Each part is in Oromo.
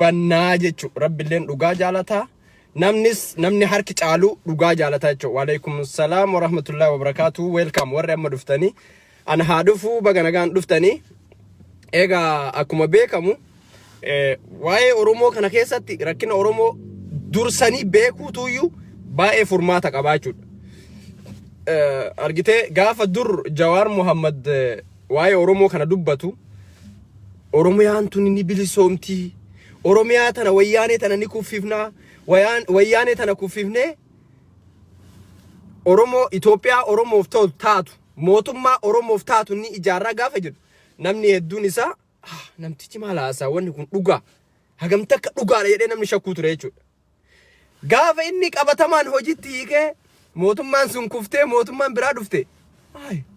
Dubbannaa jechuudha. Rabbilleen dhugaa jaalataa. Namnis namni harki caalu dhugaa jaalataa jechuudha. Waalaikum salaam warahmatullahi wabarakatuh. Welcome warri amma dhuftanii. Ana haa dhufuu, baga nagaan dhuftanii. Egaa akkuma beekamu waa'ee Oromoo kana keessatti rakkina Oromoo dursanii beekuutuyyuu baay'ee furmaata qabaa jechuudha. Argitee, gaafa dur Jawaar Muhammad waa'ee Oromoo kana dubbatu, Oromiyaan tun ni bilisoomti. Oromiyaa tana wayyaanee tana ni kuffifnaa. Wayyaanee tana kuffifnee Oromoo Itoophiyaa Oromoof ta'u taatu, mootummaa Oromoof taatu ni ijaarraa gaafa jedhu, namni hedduun isaa, "Ah, namtichi maal haasaa? Wanni kun dhugaa hagam takka dhugaadha?" jedhee namni shakkuu ture jechuudha. Gaafa inni qabatamaan hojiitti hiikee mootummaan sun kuftee mootummaan biraa dhufte,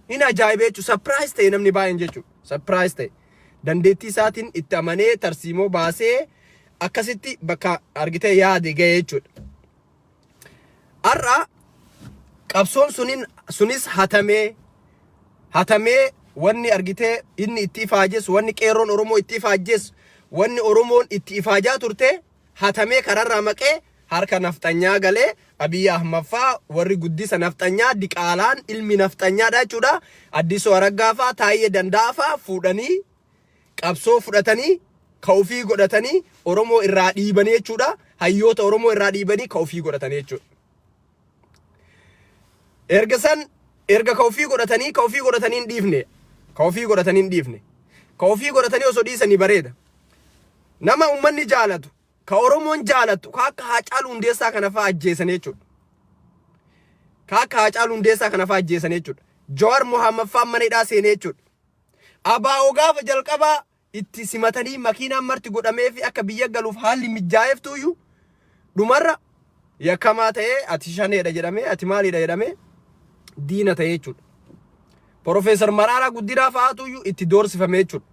hin ajaa'ibe jechuudha. Surprise ta'e namni baay'een jechuudha. Surprise ta'e. Dandeettii isaatiin itti amanee tarsiimoo baasee akkasitti bakka argitee yaade ga'e jechuudha. Har'a qabsoon sunin sunis hatamee hatamee, wanni argitee inni itti ifaajes, wanni qeerroon Oromoo itti ifaajes, wanni Oromoon itti ifaajaa turte hatamee kararraa maqee harka nafxanyaa galee. Abiyyi Ahmad faa, warri guddisa nafxanyaa, diqaalaan ilmi nafxanyaadha jechuudha. Addisuu Araggaa faa, Taayyee Danda'aa faa fuudhanii qabsoo fudhatanii ka ofii godhatanii Oromoo irraa dhiibanii jechuudha. Hayyoota Oromoo irraa dhiibanii ka ofii godhatanii jechuudha. Erga san erga ka ofii godhatanii, ka ofii godhatanii hin dhiifne. Ka ofii godhatanii hin dhiifne. Ka ofii godhatanii osoo dhiisanii bareeda. Nama uummanni jaalatu, ka Oromoon jaalatu, ka akka Haacaaluu Hundeessaa kana fa'aa ajjeesan jechuudha. Ka akka Haacaaluu Hundeessaa kana fa'aa ajjeesan jechuudha. Jawaar Mohaammed fa'aa mana hidhaa seenee jechuudha. ABO gaafa jalqabaa itti simatanii makiinaan marti godhamee fi akka biyya galuuf haalli mijaa'eeftuyyuu dhumarra yakkamaa ta'ee, ati shaneedha jedhamee, ati maaliidha jedhamee diina ta'ee jechuudha. Profeesar Maraaraa Guddinaa fa'aatuyyuu itti doorsifame jechuudha.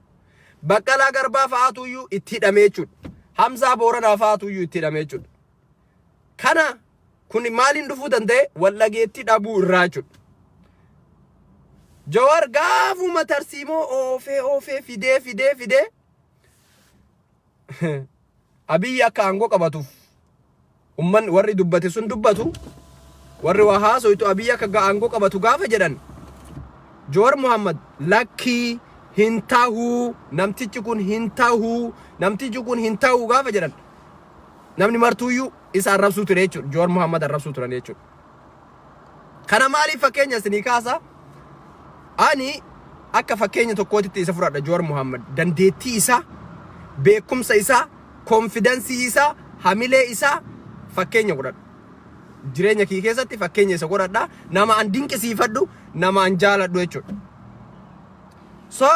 Baqqalaa Garbaa fa'aatuyyuu itti hidhame jechuudha. Hamzaa Booranaa fa'aatuyyuu itti hidhame jechuudha. Kana kun maaliin dhufuu danda'e? Waldhageettii dhabuu irraa jechuudha. Jawaar gaafuma tarsiimoo oofee oofee fidee fidee fidee Abiyyi akka aangoo qabatuuf ummanni warri dubbate sun dubbatu, warri waa haasoytu Abiyyi akka aangoo qabatu gaafa jedhan, Jawaar Muhammad lakkii, hin tahuu, namtichi kun hin tahuu, namtichi kun hin tahuu gaafa jedhan, namni martuuyyuu isa arrabsuu ture jechuudha. Jawaar Muhammad arrabsuu turan jechuudha. Kana maaliif fakkeenya isinii kaasa? Ani akka fakkeenya tokkootitti isa fudhadha Jawaar Muhammad. Dandeettii isaa, beekumsa isaa, confidence isaa, hamilee isaa fakkeenya godhadha. Jireenya kiyya keessatti fakkeenya isa godhadha. Nama an dinqisiifadhu, nama an jaaladhu jechuudha. So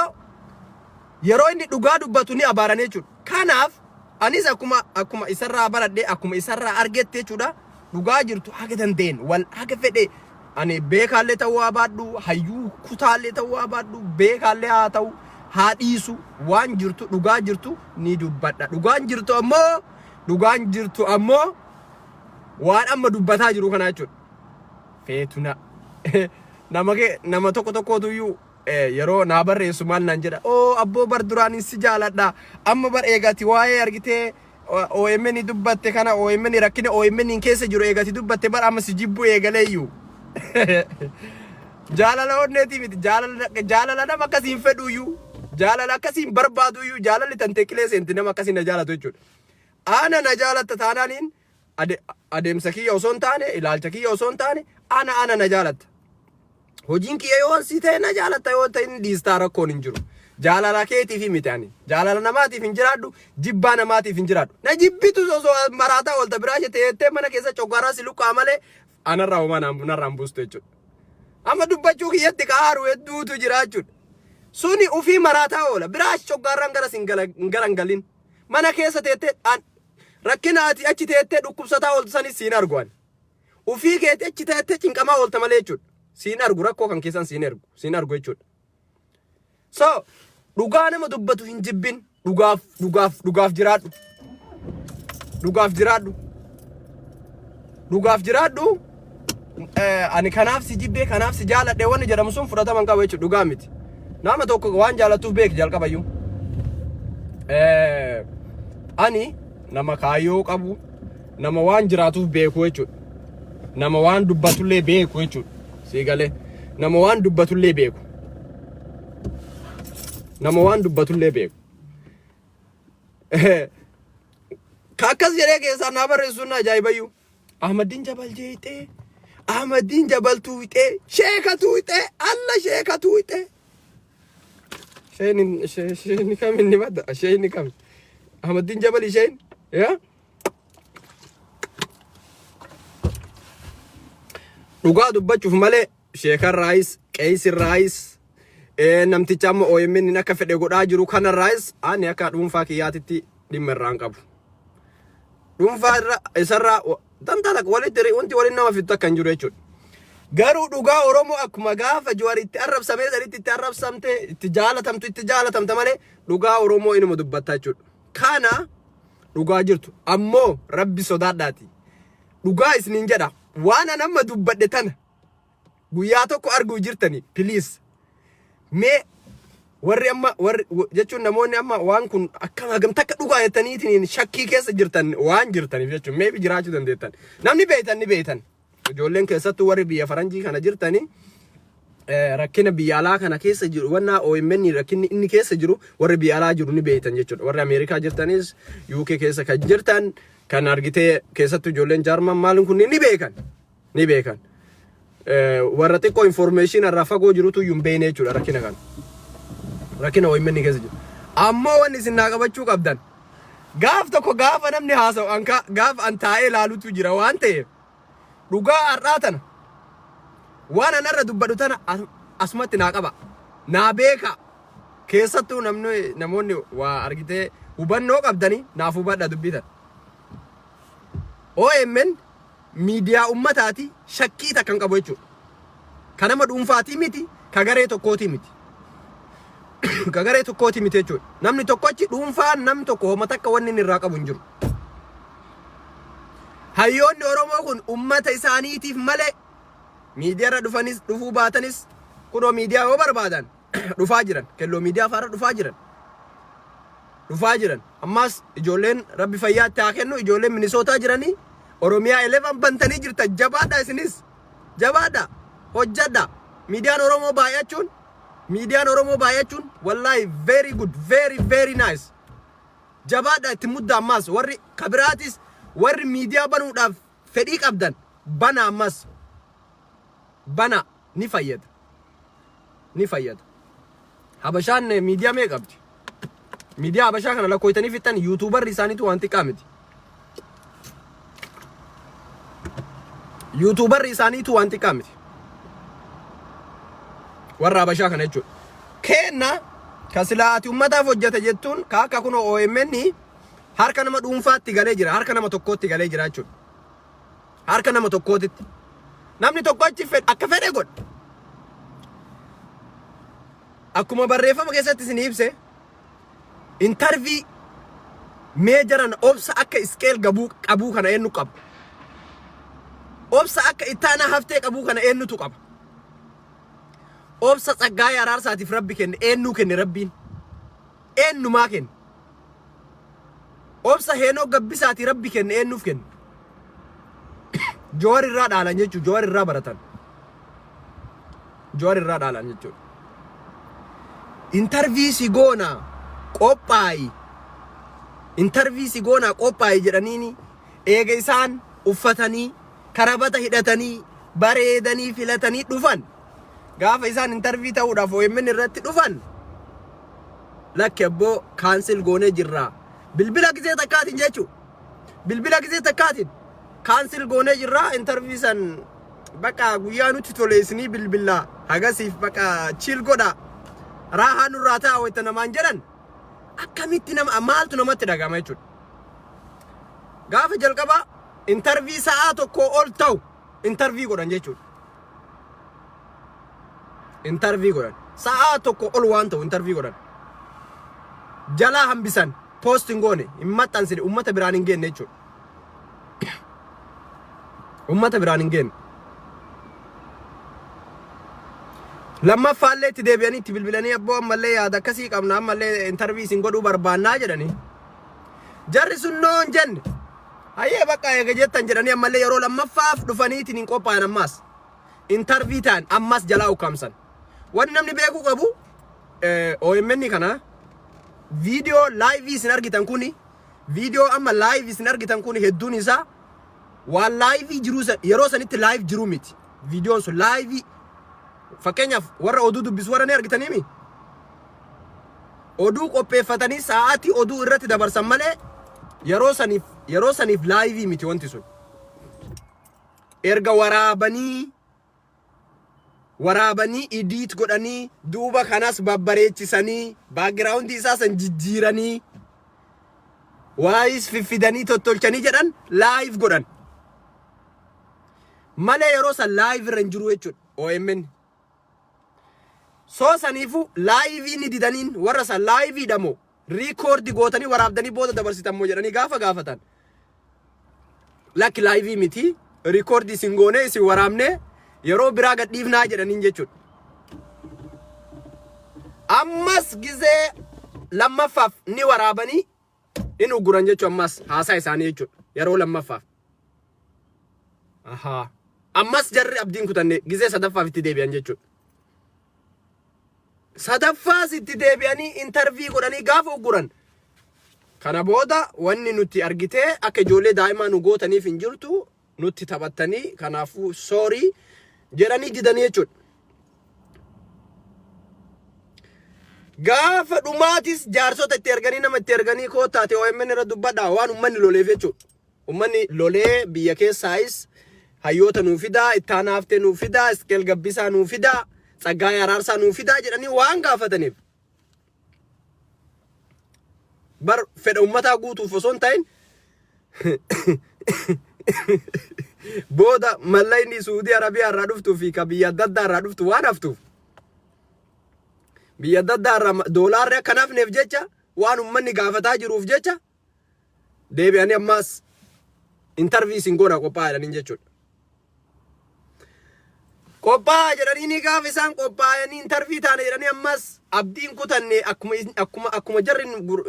yeroo inni dhugaa dubbatu ni abaaran jechuudha. Kanaaf anis akkuma isarraa baradhe, akkuma isarraa argette jechuudha. Dhugaa jirtu haga dandeen wal haga fedhe ani beekaallee ta'uu haa baadhu, hayyuu kutaallee ta'uu haa baadhu, beekaallee haa ta'u haa dhiisu, waan jirtu, dhugaa jirtu ni dubbadha. Dhugaan jirtu ammoo waan amma dubbataa jiru kana jechuudha. Feetuna nama kee nama tokko tokkootuyyuu yeroo naa barreessu maal naan jedha? "Oo abboo, bar duraan si jaaladha, amma bar eegati waa'ee argitee OMN dubbatte kana, OMN rakkina OMN keessa jiru eegati dubbatte, bar amma si jibbuu eegaleeyyuu." Jaalala onneetii miti, jaalala jaalala nama akkasiin fedhuyyuu, jaalala akkasiin barbaaduyyuu, jaalalli tantee qilee seenti nama akkasiin na jaalatu jechuudha. Ana na jaalatta taanaaniin adeemsa kiyya osoo hin taane, ilaalcha kiyya osoo hin taane, ana na jaalatta. Hojiin kiyya yoo si ta'e na jaalatta, yoo ta'e inni dhiistaa, rakkoon hin jiru. Jaalala keetiif miti ani. Jaalala namaatiif hin jiraadhu, jibbaa namaatiif hin jiraadhu. Na jibbitu osoo maraataa oolta biraa ishee teettee mana keessa coggaraa si luqqaa malee anarraa homaa narraa hin buustu jechuudha. Amma dubbachuu kiyyatti kaaru hedduutu jira jechuudha. Suni ufii maraataa oola. Biraa coggaarraan gara sin gara hin galin. Mana keessa teettee rakkina ati achi teettee dhukkubsataa ooltu sanis siin argu ani. Ufii keetti achi teettee cinqamaa oolta malee jechuudha. Siin argu, rakkoo kan keessan siin ergu siin argu jechuudha. So dhugaa nama dubbatu hin jibbin, dhugaaf dhugaaf dhugaaf jiraadhu. Dhugaaf jiraadhu. Dhugaaf jiraadhu. Ani kanaaf si jibbee, kanaaf si jaaladhe wanni jedhamu sun fudhatama hin qabu jechuudha, dhugaa miti. Nama tokko waan jaalattuuf beeki jalqabayyuu. Ani Nama kaayyoo qabu, nama waan jiraatuuf beeku jechuudha. Nama waan dubbatullee beeku jechuudha. Sii galee. Nama waan dubbatullee beeku. Nama waan dubbatullee beeku. Ka akkas jedhee keessaa naa barreessuun na ajaa'ibayyuu. Ahmaddiin Jabal jeexee. Ahmaddiin Jabal tuuxee. Sheeka tuuxee. Alla sheeka tuuxee. Sheeni sheeni kam inni bada? Sheeni kam? Ahmaddiin Jabal isheen? Yaa? Dhugaa dubbachuuf malee sheekarraayis qeesirraayis namticha amma OMN akka fedhe godhaa jiru kanarraayis ani akka dhuunfaa kiyyaatitti dhimma irraan qabu. Dhuunfaa irra isarraa dantaa walitti wanti waliin nama fittu akka hin jiru jechuudha. Garuu dhugaa Oromoo akkuma gaafa Jawaar itti arrabsamee sanitti itti arrabsamte itti jaalatamtu itti jaalatamta malee dhugaa Oromoo inuma dubbatta jechuudha. Kana dhugaa jirtu ammoo rabbi sodaadhaati. Dhugaa isiniin jedha waan an amma dubbadhe tana guyyaa tokko arguu jirtani please mee warri amma warri jechuun namoonni amma waan kun akkam hagam takka dhugaa jettaniitiin shakkii keessa jirtan waan jirtaniif jechuun maybe jiraachuu dandeettan namni beektan ni beektan ijoolleen keessattuu warri biyya faranjii kana jirtanii rakkina biyya alaa kana keessa jiru wannaa OMN rakkinni inni keessa jiru warri biyya alaa jiru ni beektan jechuudha warri Ameerikaa jirtanis UK keessa kan jirtan kan argitee keessattuu ijoolleen Jaarman maaliin kun ni beekan ni beekan. Warra xiqqoo information irraa fagoo jirutu iyyuu hin beekne jechuudha rakkina kana. Rakkina OMN keessa jiru. Ammoo wanni isin naa qabachuu qabdan. Gaaf tokko gaafa namni haasa'u anka gaafa an taa'ee ilaalutu jira waan ta'eef dhugaa har'aa tana waan an irra dubbadhu tana asumatti naa qaba. Naa beeka. Keessattuu namni namoonni waa argitee hubannoo qabdanii naaf hubadha dubbii tana. OMN miidiyaa ummataati shakkii takka hin qabu jechuudha. Ka nama dhuunfaatii miti, ka garee tokkootii miti. Ka garee tokkootii miti jechuudha. Namni tokkochi dhuunfaan namni tokko homa takka wanni inni irraa qabu hin jiru. Hayyoonni Oromoo kun ummata isaaniitiif malee miidiyaarra dhufanis dhufuu baatanis kunoo miidiyaa yoo barbaadan dhufaa jiran. Kelloo miidiyaa faarra dhufaa jiran. Dhufaa jiran. Ammaas ijoolleen rabbi fayyaa itti haa kennu ijoolleen Minisootaa jiranii Oromiyaa 11 bantanii jirtan jabaadha isinis jabaadha hojjadha miidiyaan Oromoo baay'achuun miidiyaan Oromoo baay'achuun wallahi very good, very very nice. Jabaadha, itti mudda. Ammaas warri kabiraatis warri miidiyaa banuudhaaf fedhii qabdan bana, ammas bana, ni fayyada, ni fayyada. Habashaan miidiyaa meeqa qabdi? Miidiyaa Habashaa kana lakkooytanii fixxan. YouTuberri isaaniitu waan xiqqaa miti. YouTuberri isaaniitu waan xiqqaa miti. Warra Habashaa kana jechuudha. Keenna ka silaa ati ummataaf hojjete jettuun ka akka kunoo OMN harka nama dhuunfaatti galee jira. Harka nama tokkootti galee jira jechuudha. Harka nama tokkootitti. Namni tokko achi fedhe akka fedhe godha. Akkuma barreeffama keessatti isin ibse interview mee jaran obsa akka Isqeel gabuu qabuu kana eenyu qaba? Obsa akka Ittaanaa Haftee qabuu kana eenyutu qaba? Obsa Tsaggaayee Araarsaatiif Rabbi kenne eenyuu kenne Rabbiin? Eenyumaa kenne? Obsa Heenoo Gabbisaatii Rabbi kenne eenyuuf kenne? Joowar irraa dhaalan jechuudha. Joowar irraa baratan. Joowar irraa dhaalan jechuudha. Interview si goona qophaa'i. Interview si goonaa qophaa'i jedhaniini eega isaan uffatanii karabata hidhatanii bareedanii filatanii dhufan. Gaafa isaan interview ta'uudhaaf OMN irratti dhufan lakki abboo cancel goonee jirra. Bilbila gisee takkaatiin jechuudha. Bilbila gisee takkaatiin cancel goonee jirra interview san bakka guyyaa nutti tole isinii bilbilla hagasiif bakka chill godha. Raahaa nurraa ta'a wayita namaan jedhan akkamitti nama maaltu namatti dhagama jechuudha. Gaafa jalqabaa interview sa'aa tokko ol ta'u interview godhan jechuudha. Interview godhan. Sa'aa tokko ol waan ta'u interview godhan. Jalaa hambisan, post hin goone, hin maxxansine, uummata biraan hin geenne jechuudha. Uummata biraan hin geenne. Lammaffaallee itti deebi'anii itti bilbilanii abboo ammallee yaada akkasii qabna ammallee interview isin godhuu barbaannaa jedhanii. Jarri sun no hin jenne. Hayyee bakka eega jettan jedhanii ammallee yeroo lammaffaaf dhufaniitiin hin qophaa'an ammaas. Interview ta'an ammas jalaa ukkaamsan. Wanni namni beekuu qabu OMN kana viidiyoo live isin argitan kuni, viidiyoo amma live isin argitan kuni, hedduun isaa waan live jiruu yeroo sanitti live jiruu miti. Viidiyoon sun live, fakkeenyaaf, warra oduu dubbisu warra ni argitaniimi. Oduu qopheeffatanii sa'aatii oduu irratti dabarsan malee yeroo saniif live miti wanti sun. Erga waraabanii edit godhanii, duuba kanas babbareechisanii, background isaa san jijjiiranii, waayis fiffidanii tottolchanii jedhan live godhan. Malee yeroo san live irra hin jiru jechuudha OMN. Soo saniifu live ni didaniin. Warra san live moo record gootanii waraabdanii booda dabarsitan moo jedhanii gaafa gaafatan. Lakki, live miti, record isin goonee isin waraabnee yeroo biraa gadhiifnaa jedhaniin jechuudha. Ammas gizee lammaffaaf ni waraabanii in uguran jechuudha, ammas haasaa isaanii jechuudha yeroo lammaffaaf. Ahaa. Ammas jarri abdiin kutanne gizee sadaffaaf itti deebi'an jechuudha. Sadaffaas itti deebi'anii interview godhanii gaafa uguran. Kana booda wanni nuti argitee akka ijoollee daa'imaa nu gootaniif hin jirtu, nutti taphattanii, kanaafuu sorry jedhanii didanii jechuudha. Gaafa dhumaatis jaarsota itti erganii, nama itti erganii, koottaate OMN irra dubbadhaa, waan uummanni loleef jechuudha. Uummanni lolee biyya keessaayis hayyoota nuu fidaa, Ittaanaa Haftee nuu fidaa, Isqeel Gabbisaa nuu fidaa, Tsaggaayee Araarsaa nuu fidaa jedhanii waan gaafataniif. Bar fedha uummataa guutuuf osoo hin ta'in booda mallayni Suudii Arabiyaa irraa dhuftuu fi ka biyya adda addaa irraa dhuftu waan haftuuf, biyya adda addaa irraa doolaarri akka hin hafneef jecha, waan uummanni gaafataa jiruuf jecha, deebi'anii ammaas interview isin goona qophaa'aa jedhaniin jechuudha. Qophaa'aa jedhanii ni gaafa isaan qophaa'anii interview taane jedhanii, ammas abdiin kutanne, akkuma jarri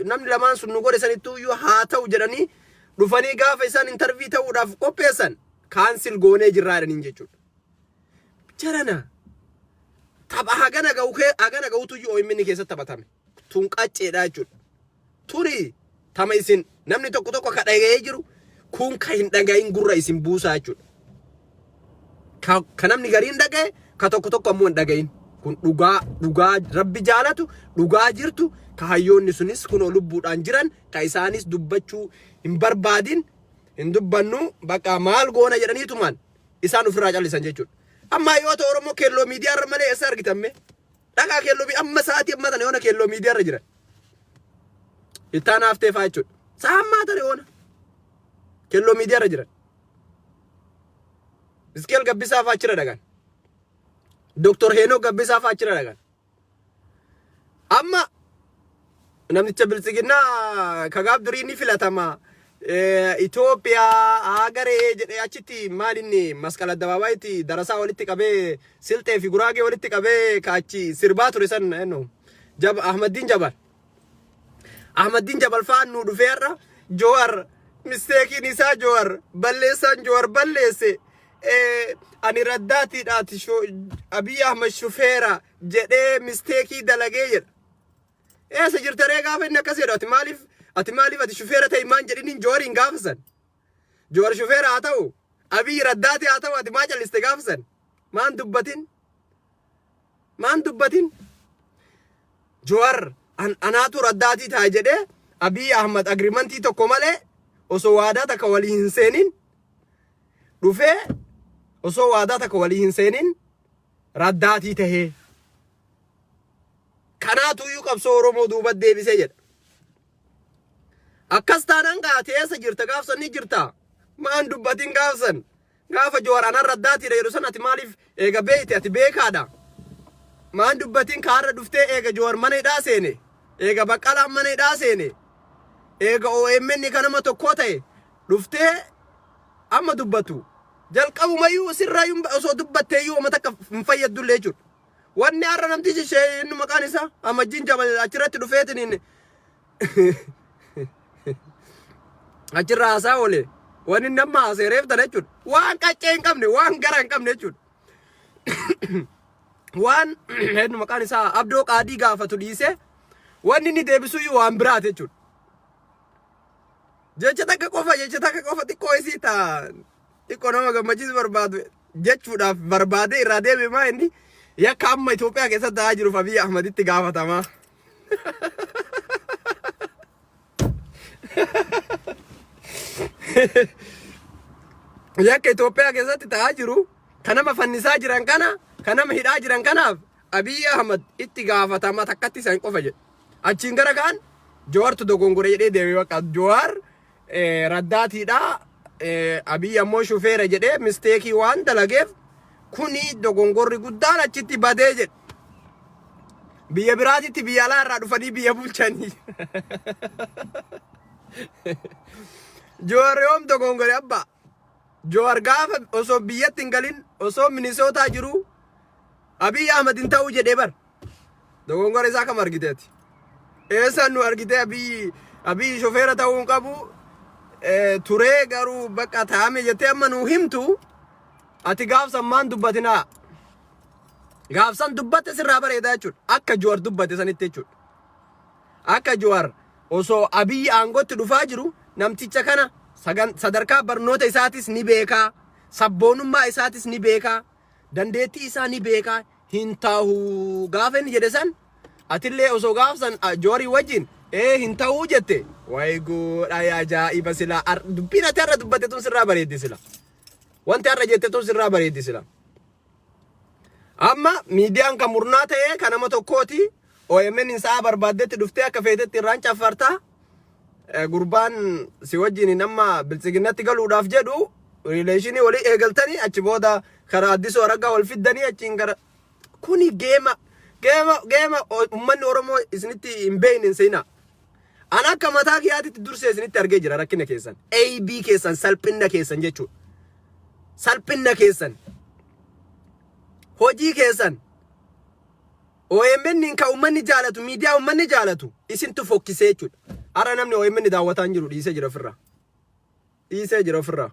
namni lamaan sun nu godhe sanittuu iyyuu haa ta'u jedhanii dhufanii gaafa isaan interview ta'uudhaaf qopheessan cancel goonee jirraa jedhaniin jechuudha. Jarana, tapha hagana ga'u hagana ga'utu iyyuu OMN keessatti taphatame. Tun qacceedha jechuudha. Tuni tama isin namni tokko tokko ka dhaga'ee jiru kun ka hin dhagahin gurra isin buusaa jechuudha. Ka namni gariin dhaga'e, ka tokko tokko ammoo hin dhagahin. Kun dhugaa, dhugaa rabbi jaalatu, dhugaa jirtu, ka hayyoonni sunis kunoo lubbuudhaan jiran, ka isaanis dubbachuu hin barbaadin, hin dubbannu bakka maal goona jedhaniitumaan isaan ofirraa callisan jechuudha. Amma hayyoota Oromoo keelloo miidiyaa irra malee eessa argitan mee? Dhagaa keelloo amma sa'aatii ammaa tana yoona keelloo miidiyaa irra jiran. Ittaanaa Haftee fa'aa jechuudha. Sa'a ammaa tana yoona keelloo miidiyaa irra jiran. Isqeel Gabbisaa fa'aa achirra dhagan. Doktor Heenok Gabbisaa fa'aa achirra dhagan. Amma namnicha biltsiginnaa kagaaf durii ni filatama. Itoophiyaa agaree jedhee achitti maal inni masqala addabaabaayiti darasaa walitti qabee, Silxee fi Guraagee walitti qabee kaachi sirbaa ture san eenyu Jaba Ahmaddiin Jabal. Ahmaddiin Jabal fa'aan nuu dhufee har'a Joowar mistake iin isaa, Joowar balleessaan, Joowar balleesse, ani raddaatiidhaati, Abiy Ahmad shufeera jedhee mistake dalagee jedha. Eessa jirta ree gaafa inni akkas jedhu? Ati maaliif ati shufeera ta'e maan jedhiniin Joowariin gaafa san? Joowar shufeera haa ta'u, Abiy raddaati haa ta'u, ati maa calliste gaafa san? Maan dubbatin? Maan dubbatin? Joowar anaatu raddaatii ta'a jedhee Abiy Ahmad agreement tokko malee, osoo waadaa takka walii hin seenin dhufee, osoo waadaa takka walii hin seenin raddaatii tahee. Kanaatuyyuu qabsoo Oromoo duuba deebisee jedha. Akkas taanaan gaate eessa jirta gaafsan? Ni jirta? Maan dubbatin gaafsan? Gaafa Joowar anaan raddaatiidha jedhu san ati maaliif, eega beeyte, ati beekaadha? Maan dubbatin kaarra dhuftee eega Joowar mana hidhaa seene? Eega Baqqalaan mana hidhaa seene? Eega OMN kan nama tokkoo ta'e dhuftee amma dubbatu? Jalqabumayyuu sirraayyuu osoo dubbatteeyyuu uummata akka hin fayyadullee jechuudha. Wanni har'a namtichi ishee inni maqaan isaa Amajjiin Jabal achirratti dhufeetiin Achirraa haasaa oole. Wanni nama haasee reeftan jechuudha. Waan qaccee hin qabne, waan gara hin qabne jechuudha. Waan hedduu maqaan isaa Abdoo Qaadii gaafatu dhiisee wanni inni deebisuyyuu waan biraati jechuudha. Jecha takka qofa xiqqoo isii ta'a, xiqqoo nama gammachiisu barbaadu jechuudhaaf barbaadee irraa deeme. Maa inni yakka amma Itoophiyaa keessatti ta'aa jiruuf Abiy Ahmaditti gaafatama. Yakka Itoophiyaa keessatti ta'aa jiru, kan nama fannisaa jiran kana, kan nama hidhaa jiran kanaaf Abiy Ahmad itti gaafatama, takkatti isaan qofa jedhe. Achiin gara kaan Jawaartu dogongore jedhee deeme. Bakka Jawaar raddaatiidha, Abiy ammoo shufeera jedhee mistake waan dalageef kuni dogongorri guddaan achitti badee jedhe. Biyya biraatitti, biyya alaa irraa dhufanii biyya bulchanii. Jawaar yoom dogongore abbaa? Jawaar gaafa osoo biyyatti hin galin, osoo Minisootaa jiru, Abiy Ahmad hin ta'uu jedhee bar. Dogongora isaa kam argiteeti? Eessaan nu argitee? Abiy shofeera ta'uu hin qabu turee garuu bakka taa'ame jettee amma nu himtu. Ati gaafsan maan dubbatinaa? Gaafsan dubbatte sirraa bareedaa jechuudha. Akka Jawaar dubbate sanitti jechuudha. Akka Jawaar osoo Abiyyi aangootti dhufaa jiru, namticha kana sadarkaa barnoota isaatis ni beekaa, sabboonummaa isaatis ni beekaa, dandeettii isaa ni beekaa, hin ta'u gaafa inni jedhe san, atillee osoo gaafsan Jawaarii wajjin ee hin ta'uu jette, wayi godha ajaa'iba sila. Dubbiin ati har'a dubbatte tun sirraa bareeddi sila. Wanti har'a jette tun sirraa bareeddi sila. Amma miidiyaan kan murnaa ta'ee kan nama tokkooti. OMN hin sa'a barbaaddetti dhuftee akka feetetti irraan caffartaa. Gurbaan si wajjin amma biltsiginnatti galuudhaaf jedhu relation walii eegaltanii, achi booda karaa Addisuu Araggaa wal fiddanii, achiin gara kuni game uummanni Oromoo isinitti hin beekne hin seenaa. An akka mataa kiyyaatitti dursee isinitti argee jira rakkina keessan. AB keessan, salphinna keessan jechuudha. Salphinna keessan. Hojii keessan. OMN kan uummanni jaalatu, miidiyaa uummanni jaalatu isintu fokkisee jechuudha. Har'a namni OMN daawwataa hin jiru, dhiisee jira ofirraa. Dhiisee jira ofirraa.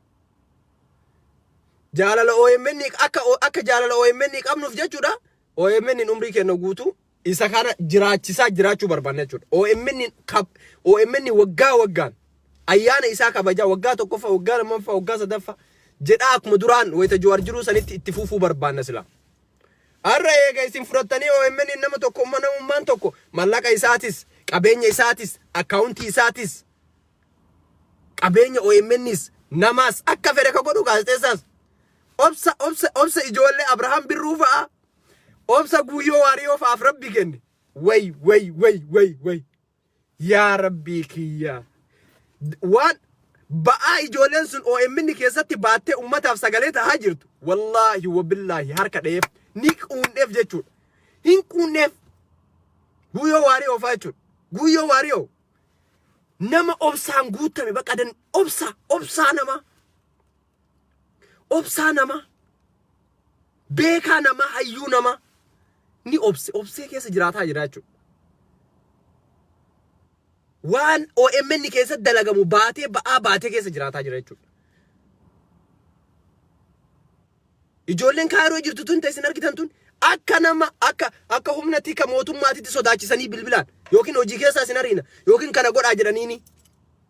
Jaalala OMN akka jaalala OMN qabnuuf jechuudha. OMN umrii keenya guutuu isa kana jiraachisaa jiraachuu barbaanna jechuudha. OMN waggaa waggaan ayyaana isaa kabajaa, waggaa tokkoffaa, waggaa lammaffaa, waggaa sadaffaa jedhaa, akkuma duraan wayita Jawaar jiruu sanitti itti fufuu barbaanna sila. Har'a eega isin fudhattanii OMN nama tokko, namummaan tokko mallaqa isaatis, qabeenya isaatis, akkaawuntii isaatis, qabeenya OMNs namaas akka fedhe ka godhu, gaazexeessaas, obsa ijoollee Abrahaam Birruu fa'a, obsa Guyyoo Waariyoo fa'aaf Rabbi kenne. Way way way way way, yaa Rabbii kiyya, waan ba'aa ijoolleen sun OMN keessatti baattee ummataaf sagalee tahaa jirtu, wallaahi wabillaahi harka dheef ni quunneef jechuudha. Hin quunneef. Guyyoo Waariyoo fa'aa jechuudha. Guyyoo Waariyoo nama obsaan guutame, bakka dan obsa obsaa nama, obsaa nama, beekaa nama, hayyuu nama, ni obse, obsee keessa jiraataa jira jechuudha. Waan OMN keessatti dalagamu baatee, ba'aa baatee keessa jiraataa jira jechuudha. Ijoolleen Kaayiroo jirtu tun, isin argitan tun, akka nama akka humna tika mootummaatitti sodaachisanii bilbilaan, yookiin hojii keessaa isin ariina yookiin kana godhaa jedhaniini,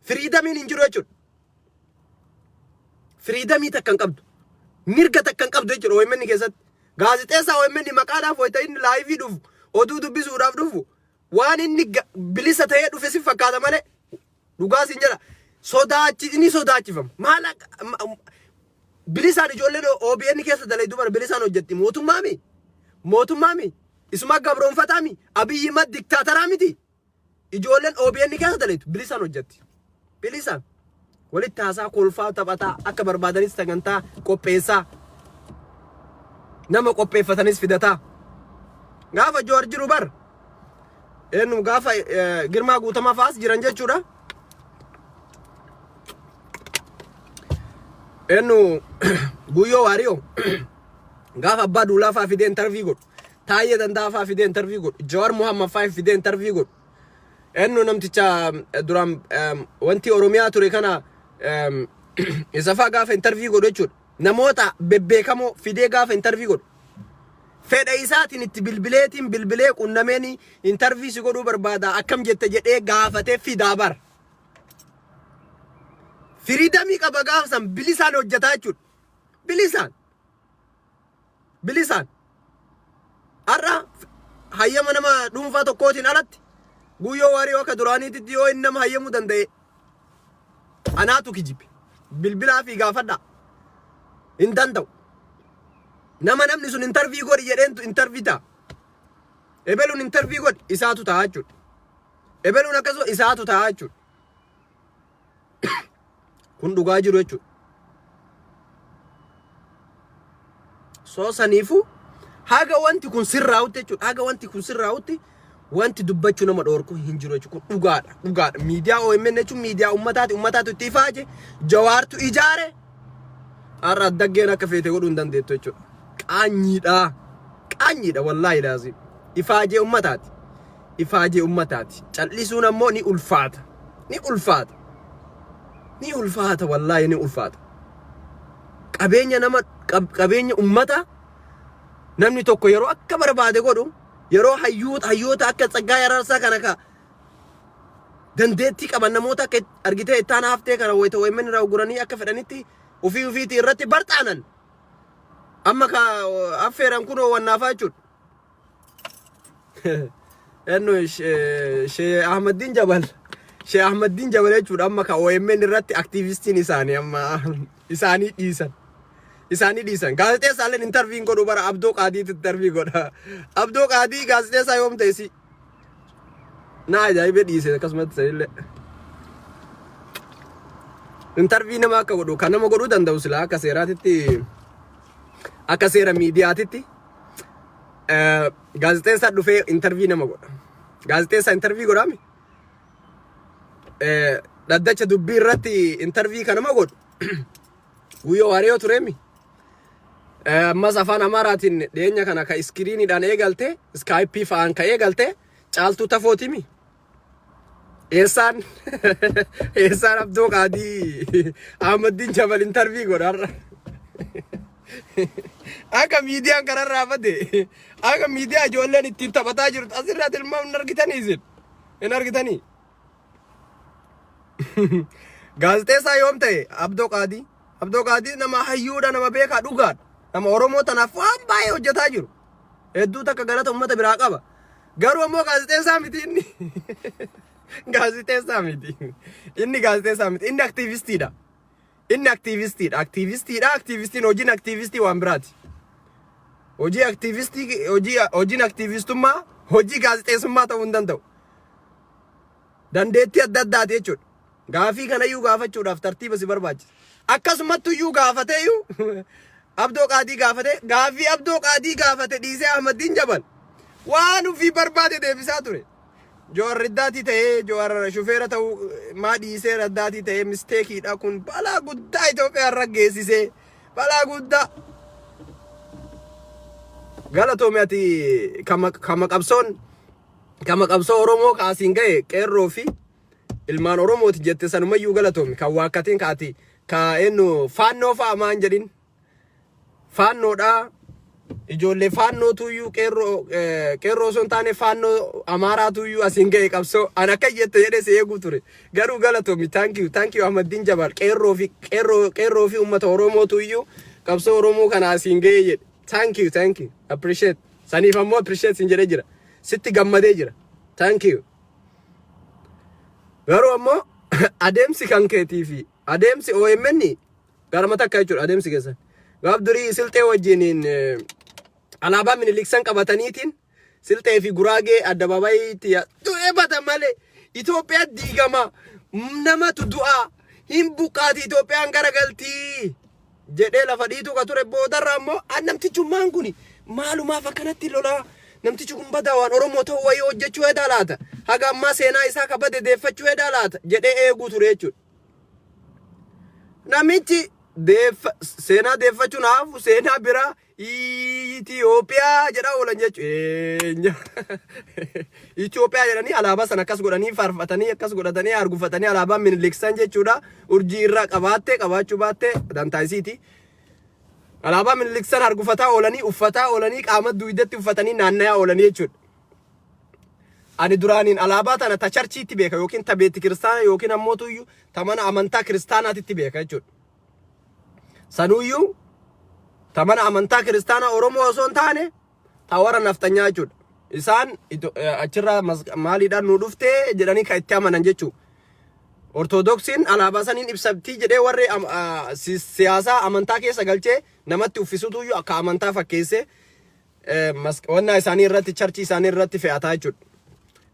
freedomiin hin jiru jechuudha. Freedom takka hin qabdu. Mirga takka hin qabdu jechuudha OMN keessatti. Gaazexeessaa OMN maqaadhaaf wayita inni live dhufu, oduu dubbisuudhaaf dhufu, waan inni bilisa ta'ee dhufe si fakkaata malee, dhugaa siin jedha, sodaachi inni sodaachifama. Maal bilisaan ijoolleen OBN keessa dalaydu bara bilisaan hojjetti? Mootummaami? Mootummaami? Isuma gabroonfataami? Abiyyi ma diktaataraa miti? Ijoolleen OBN keessa dalaytu bilisaan hojjetti. Bilisaan. Walitti haasaa, kolfaa, taphataa, akka barbaadanis sagantaa qopheessaa. Nama qopheeffatanis fidataa. Gaafa Jowaar jiru bar. Eenyu, gaafa Girmaa Guutamaa fa'aas jiran jechuudha. Eenyu, Guyyoo Waariyoo gaafa Abbaa Duulaa fa'aa fidee interview godhu. Taayyee Danda'a fa'aa fidee interview godhu. Jawaar Muhammad fa'aa fidee interview godhu. Eenyu, namticha duraan wanti Oromiyaa ture kana. Isa faa gaafa interview godhu jechuudha. Namoota bebbeekamoo fidee gaafa interview godhu. Fedha isaatiin itti bilbileetiin bilbilee qunnameen interview si godhuu barbaada, akkam jette jedhee gaafatee fidaa bara. Freedomii qaba, gaafa san bilisaan hojjetaa jechuudha. Bilisaan. Bilisaan. Har'a hayyama nama dhuunfaa tokkootiin alatti Guyyoo Waariyoo akka duraaniititti yoo inni nama hayyamuu danda'e, anaatu kijibe. Bilbilaa fi gaafadhaa. Hin danda'u. Nama namni sun interview godhi jedheentu interview ta'a. Ebeluun interview godhi, isaatu ta'a jechuudha. Ebeluun akkasuma isaatu ta'a jechuudha. Kun dhugaa jiru jechuudha. So saniifuu haga wanti kun sirraa'utti jechuudha. Haga wanti kun sirraa'utti wanti dubbachuu nama dhoorku hin jiru jechuudha. Kun dhugaadha. Dhugaadha. Miidiyaa OMN jechuun miidiyaa ummataati. Ummataatu itti ifaaje. Jawaartu ijaare. Har'a addaggeen akka feete godhuu hin dandeettu jechuudha. Qaanyiidha. Qaanyiidha, wallaahi laazim. Ifaajee ummataati. Ifaajee ummataati. Cal'isuun ammoo ni ulfaata. Ni ulfaata. Ni ulfaata, wallaahi ni ulfaata. Qabeenya nama qabeenya ummata namni tokko yeroo akka barbaade godhu, yeroo hayyoota akka Tsaggaayee Araarsaa kana ka dandeettii qaban, namoota akka argitee ittaan haftee kana wayita OMN irraa uguranii akka fedhanitti ofii ofiitii irratti barxaanan, amma ka affeeran kunoo wannaafaa jechuudha. Ennu, Shee Ahmaddiin Jabal. Shee Ahmaddiin Jabal jechuudha, amma ka OMN irratti aktiivistiin isaanii amma isaanii dhiisan. Isaanii dhiisan. Gaazexeessaalleen interview'n godhu bara, Abdoo Qaadiitu interview godha. Abdoo Qaadii gaazexeessaa yoom ta'e si? Na ajaa'ibee dhiise akkasumatti sanillee. Interview nama akka godhu kan nama godhuu danda'u silaa akka seeraatitti, akka seera miidiyaatitti, gaazexeessaa dhufee interview nama godha. Gaazexeessaa interview godhaami. Dhaddacha dubbii irratti interview kan nama godhu Guyyoo Waariyoo tureemi. Ammas afaan Amaaraatiin dhiyeenya kana ka screeniidhaan eegalte, Skypeii fa'aan ka eegalte Caaltuu Tafootimi. Eessaan Abdoo Qaadii Ahmaddiin Jabal interview godha har'a? Akka miidiyaan kanarraa bade, akka miidiyaa ijoolleen ittiin taphataa jirtu asirraa tilmaam hin argitanii isin? Hin argitanii? Gaazexeessaa yoom ta'e Abdoo Qaadii? Abdoo Qaadii nama hayyuudha, nama beekaa, dhugaadha. Nama Oromoo tanaaf waan baay'ee hojjetaa jiru. Hedduu takka galata uummata biraa qaba. Garuu ammoo gaazexeessaa miti inni. Gaazexeessaa miti. Inni gaazexeessaa miti. Inni aktiivistiidha. Inni aktiivistiidha. Aktiivistiidha. Aktiivistiin, hojiin aktiivistii waan biraati. Hojii aktiivistii hojii hojiin aktiivistummaa hojii gaazexeessummaa ta'uu hin danda'u. Dandeettii adda addaati jechuudha. Gaafii kanayyuu gaafachuudhaaf tartiiba si barbaachisa. Akkasumattu iyyuu gaafateeyyuu, Abdoo Qaadii gaafate, gaafii Abdoo Qaadii gaafate dhiisee Ahmaddiin Jabal waan ofii barbaade deebisaa ture. Jowaar raddaatii ta'ee, Jowaar shufeera ta'uu maa dhiisee raddaatii ta'ee, mistakeiidha kun, balaa guddaa Itoophiyaa irra geessisee, balaa guddaa. Galatoomi, ati kama qabsoon kama qabsoo Oromoo kaasiin ga'e qeerroo fi ilmaan Oromooti jette sanumayyuu galatoomi. Kan waakkatiin ka ati ka eenyu faannoo fa'a maan jedhin, faannoodhaa, ijoollee faannootuyyuu, qeerroo qeerroo osoo hin taane faannoo Amaaraatuyyuu asiin ga'e qabsoo an akka jette jedhee si eeguu ture. Garuu galatoomi, thank you, thank you Ahmaddiin Jabal. Qeerroo fi uummata Oromootuyyuu qabsoo Oromoo kana asiin ga'e jedhe. Thank you, thank you, appreciate. Saniif ammoo appreciate sin jedhee jira, sitti gammadee jira, thank you. Garuu ammoo adeemsi kan keetii fi adeemsi OMN garama takka jechuudha adeemsi keessan. Gaaf durii Silxee wajjiniin alaabaa Miniliksan qabataniitiin Silxee fi Guraagee addabaabayiitti du'ee bata malee Itoophiyaa diigama, namatu du'a, hin buqqaati, Itoophiyaan garagaltii jedhee lafa dhiituu ka ture. Boodarra ammoo an namtichummaan kun maalumaaf akkanatti lolaa, namtichi kun badaa waan Oromoo ta'uu wayii hojjechuu hedaa laata, haga ammaa seenaa isaa ka bade deeffachuu hedaa laata jedhee eeguu ture jechuudha. Namichi Deeffa seenaa deeffachuun haafu seenaa biraa Itoophiyaa jedhaa oolan jechuudha. Eenya. Itoophiyaa jedhanii alaabaa sana akkas godhanii faarfatanii, akkas godhatanii argufatanii, alaabaa Miniliksan jechuudha. Urjii irraa qabaattee qabaachuu baattee dantaa isiiti. Alaabaa Miniliksan argufataa oolanii, uffataa oolanii, qaama duwidatti uffatanii naannayaa oolanii jechuudha. Ani duraaniin alaabaa tana ta charchiitti beeka yookiin ta beetti kiristaana yookiin ammoo tuyyuu ta mana amantaa kiristaanaatitti beeka jechuudha. Sanuyyuu ta mana amantaa kiristaanaa Oromoo osoo hin taane ta warra nafxanyaa jechuudha. Isaan achirraa maaliidhaan nu dhuftee jedhanii kan itti amanan jechuudha. Ortodoksiin alaabaa saniin ibsamtii jedhee warri siyaasaa amantaa keessa galchee namatti uffisutuyyuu akka amantaa fakkeessee wannaa isaanii irratti, charchii isaanii irratti fe'ataa jechuudha.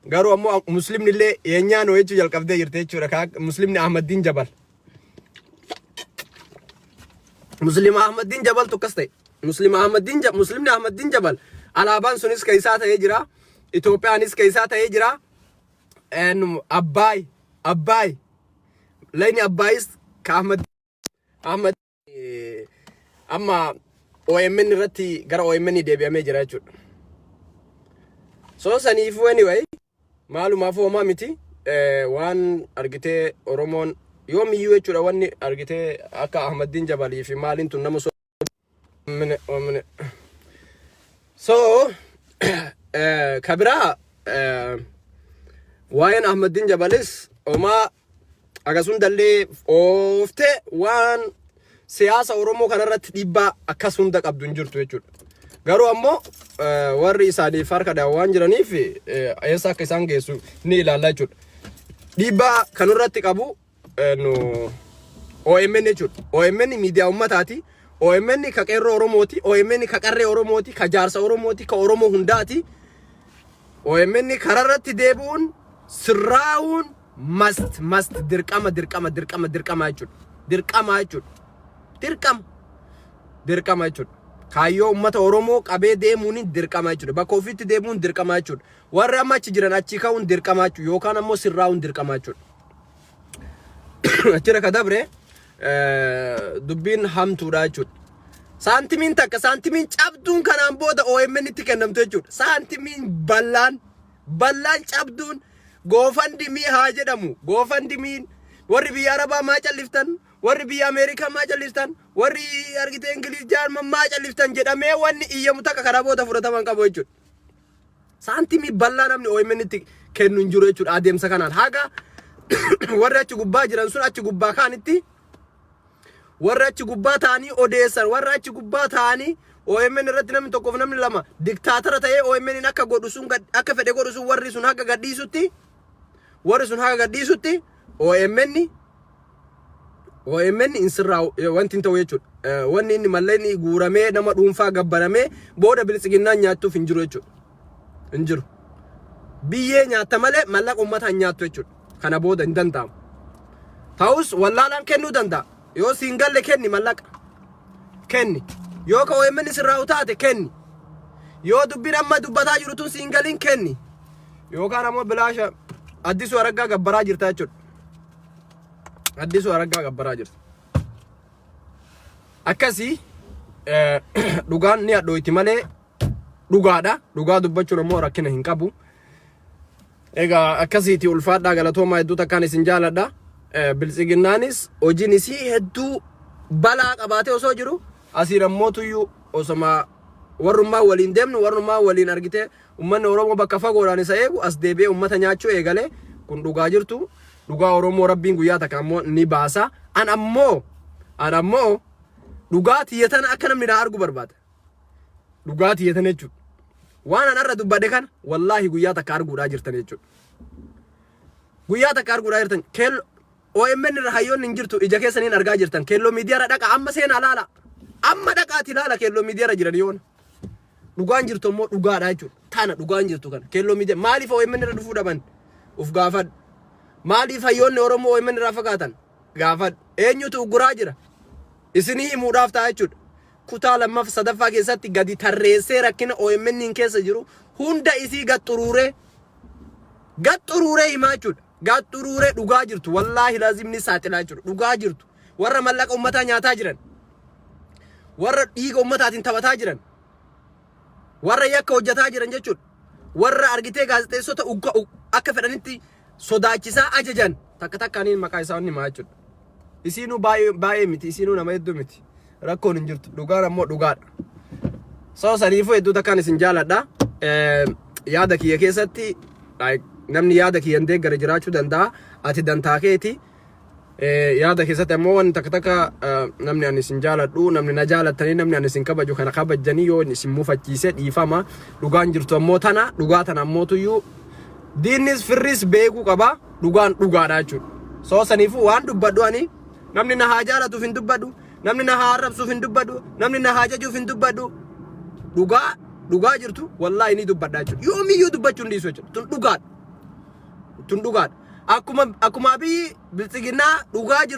Garuu ammoo muslimni illee yeenyaa noo jechuu jalqabdee jirti jechuudha. Muslimni Ahmaddiin Jabal. Muslima Ahmaddiin Jabaltu akkas ta'e. Muslima Ahmaddiin Muslimni Ahmaddiin Jabal alaabaan sunis kan isaa ta'ee jira. Itoophiyaanis kan isaa ta'ee jira. Abbaay, Abbaay, layni Abbaayis ka Ahmad Ahmad amma OMN irratti gara OMN deebi'amee jira jechuudha. So saniifuu, anyway, maalumaaf homaa miti, waan argitee Oromoon yoomiyyuu jechuudha, wanni argitee akka Ahmaddiin Jabalii fi maaliin tun nama so mine mine. So kabiraa waa'een Ahmaddiin Jabalis homaa akkasuma dallee ooftee waan siyaasa Oromoo kanarratti dhiibbaa akkas hunda qabdu hin jirtu jechuudha. Garuu ammoo warri isaaniif harka waan jiraniif eessa akka isaan geessu ni ilaalla jechuudha. Dhiibbaa kanarratti qabu nu OMN jechuudha. OMN miidiyaa uummataati. OMN ka qeerroo Oromooti. OMN ka qarree Oromooti. Ka jaarsa Oromooti. Ka Oromoo hundaati. OMN kararratti deebi'uun sirraa'uun must, must, dirqama, dirqama, dirqama, dirqama jechuudha. Dirqama jechuudha. Dirqama. Dirqama jechuudha. Kaayyoo uummata Oromoo qabee deemuun dirqama jechuudha. Bakka ofiitti deemuun dirqama jechuudha. Warri amma achi jiran achi ka'uun dirqama jechuudha. Yookaan ammoo sirraa'uun dirqama jechuudha. Achirra ka dabre dubbiin hamtuudha jechuudha. Saantimiin takka, saantimiin cabduun kanaan booda OMN itti kennamtu jechuudha. Saantimiin bal'aan bal'aan cabduun GoFundMe haa jedhamu. GoFundMen warri biyya Arabaa maa calliftan? Warri biyya Ameerikaa maa calliftan? Warri argitee Ingiliz Jaarman maa calliftan jedhamee wanni iyyamu takka karaa booda fudhataman qabu jechuudha. Saantimii bal'aa namni OMN itti kennu hin jiru jechuudha adeemsa kanaan. Haga warri achi gubbaa jiran sun achi gubbaa kaanitti, warri achi gubbaa ta'anii odeessan, warri achi gubbaa ta'anii OMN irratti namni tokkoof namni lama diktaatara ta'ee OMN akka godhu sun akka fedhe godhu sun, warri sun haga gadhiisutti, warri sun haga gadhiisutti OMN hin sirraa wanti hin ta'u jechuudha. Wanni inni mallaqni guuramee nama dhuunfaa gabbaramee booda biltsiginnaan nyaattuuf hin jiru jechuudha. Hin jiru. Biyyee nyaatta malee mallaqa uummataa hin nyaattu jechuudha. Kana booda hin danda'amu. Ta'us wallaalaan kennuu danda'a. Yoo siin galle kenni mallaqa. Kenni. Yoo ka OMN sirraa taate kenni. Yoo dubbiin amma dubbataa jiru tun siin galiin kenni. Yookaan ammoo bilaasha Addisuu Araggaa gabbaraa jirta jechuudha. Addisuu Araggaa gabbaraa jirta. Akkasii dhugaan ni hadhooyti malee dhugaadha. Dhugaa dubbachuun ammoo rakkina hin qabu. Egaa akkasiiti, ulfaadhaa, galatoomaa, hedduu takkaan isin jaaladha. Biltsiginnaanis hojiin isii hedduu balaa qabaatee osoo jiru asiin ammoo tuyyuu osoma warrummaa waliin deemnu, warrummaa waliin argitee uummanni Oromoo bakka fagoodhaan isa eegu as deebi'ee uummata nyaachuu eegale. Kun dhugaa jirtu, dhugaa Oromoo Rabbiin guyyaa takka ammoo ni baasa. An ammoo dhugaa tiyyatana akka namni naa argu barbaada. Dhugaa tiyyatan jechuudha. Waan an har'a dubbadhe kana wallaahi guyyaa takka arguudhaa jirtan jechuudha. Guyyaa takka arguudhaa jirtan. Keelloo OMN irra hayyoonni hin jirtu, ija keessaniin argaa jirtan. Keelloo miidiyaa irra dhaqa, amma seenaa laala. Amma dhaqaati laala, keelloo miidiyaa irra jiran yoona. Dhugaan jirtu ammoo dhugaadha jechuudha. Tana dhugaan jirtu kana. Keelloo miidiyaa maaliif OMN irra dhufuu dhaban? Uf gaafadhu. Maaliif hayyoonni Oromoo OMN irraa fagaatan? Gaafadhu. Eenyutu ugguraa jira? Isinii himuudhaaf ta'a jechuudha. Kutaa lammaffaa sadaffaa keessatti gadi tarreessee rakkina OMN keessa jiru hunda isii gad xuruuree gad xuruuree himaa jechuudha. Gad xuruuree dhugaa jirtu wallaahi laazimni saaxilaa jechuudha. Dhugaa jirtu. Warra mallaqa ummataa nyaataa jiran, warra dhiiga ummataatiin taphataa jiran, warra yakka hojjetaa jiran jechuudha. Warra argitee gaazexeessota akka fedhanitti sodaachisaa ajajan takka takkaaniin maqaa isaa himaa jechuudha. Isiinuu baay'ee baay'ee miti, isiinuu nama hedduu miti. Rakkoon hin jirtu. Dhugaan ammoo dhugaadha. So saniifuu hedduu takkaan isin jaaladha. Yaada kiyya keessatti namni yaada kiyya hin deeggare jiraachuu danda'a. Ati dantaa keeti. Yaada keessatti ammoo wanti takka takka namni ani isin jaaladhu, namni na jaalattanii, namni ani isin kabaju kana kabajjanii yoo isin mufachiise dhiifama. Dhugaan jirtu ammoo tana, dhugaa tana ammootuyyuu diinnis firris beekuu qaba. Dhugaan dhugaadha jechuudha. So saniifuu waan dubbadhu ani namni na haa jaalatuuf hin dubbadhu, namni na haa arrabsuuf hin dubbadhu, namni na haa jajuuf hin dubbadhu. Dhugaa dhugaa jirtu wallaahi ni dubbadha jechuudha. Yoomiyyuu dubbachuu hin dhiisu jechuudha. Tun dhugaadha. Tun dhugaadha. Akkuma Abiyyi biltsiginnaa dhugaa jiru.